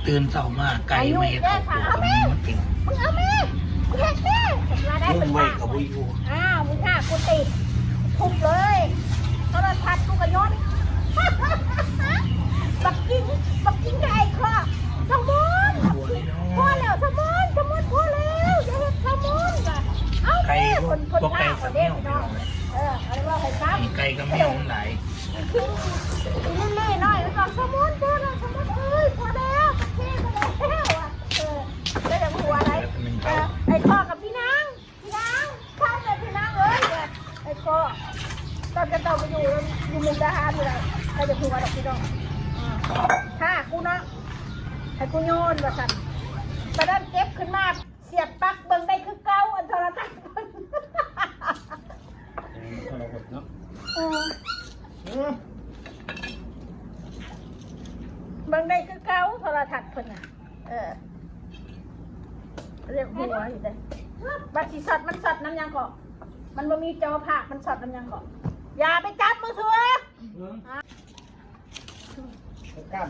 ຕື່ນເຊົ້າມາໄກ່ມາເຮັດເຂົ້າໂພດກັບມັນກິນ. ມຶງເອົາແມ່ ເຮັດແມ່ ວ່າໄດ້ ງຸ້ມໄວ້ກໍບໍ່ຢູ່. ອ້າວ ມຶງຫາກູຕິ ທຸບເລີຍ ໂທລະທັດກູກໍຍົນ. ບັກກິງ ບັກກິງໄກ່ຄອກ ສະໝອນ ພໍແລ້ວ ສະໝອນ ສະໝອນ ພໍແລ້ວ ຢ່າເຮັດ ສະໝອນ. ເອົາແມ່ ຄົນ ຄົນລາວເດ້ພີ່ນ້ອງ. ເອີ ອັນນີ້ເວົ້າໃຫ້ຟັງ ໄກ່ກັບແມວມັນຫຼາຍ. ອີຄິງ ອີລິລລີນ້ອຍມັນບອກ ສະໝອນ ພໍແລ້ວ ສະໝອນເອີຍ ພໍແລ້ວ ໂອເຄ ພໍແລ້ວ. ເອີ ກໍຍັງຫົວໄດ້. ເອີ ໄອ້ຄອກກັບພີ່ນາງ ພີ່ນາງ ເຊົາແລ້ວພີ່ນາງເອີຍ. ໄອ້ຄອກ ຕອນເຂົາເຈົ້າໄປຢູ່ ຢູ່ມຸກດາຫານນີ້ລະ ກໍຈະຫົວດອກພີ່ນ້ອງ. ຖ້າກູເນາະ ໃຫ້ກູໂຍນວ່າຊັ້ນ ປານນັ້ນເກັບຂຶ້ນມາ ສຽບປັກເບິ່ງໄດ້ຄືເກົ່າ ອັນໂທລະທັດເພິ່ນ. ເອີ ເບິ່ງໄດ້ຄືເກົ່າ ໂທລະທັດເພິ່ນນະ. ເອີ ລຽກຫົວຢູ່ເດ້. ບັດຊິຊັອດ ມັນຊັອດນຳຫຍັງເກາະ? ມັນບໍ່ມີຈໍພາກ ມັນຊັອດນຳຫຍັງເກາະ? ຢ່າໄປຈັບມືຖື. ໄປກ້ານ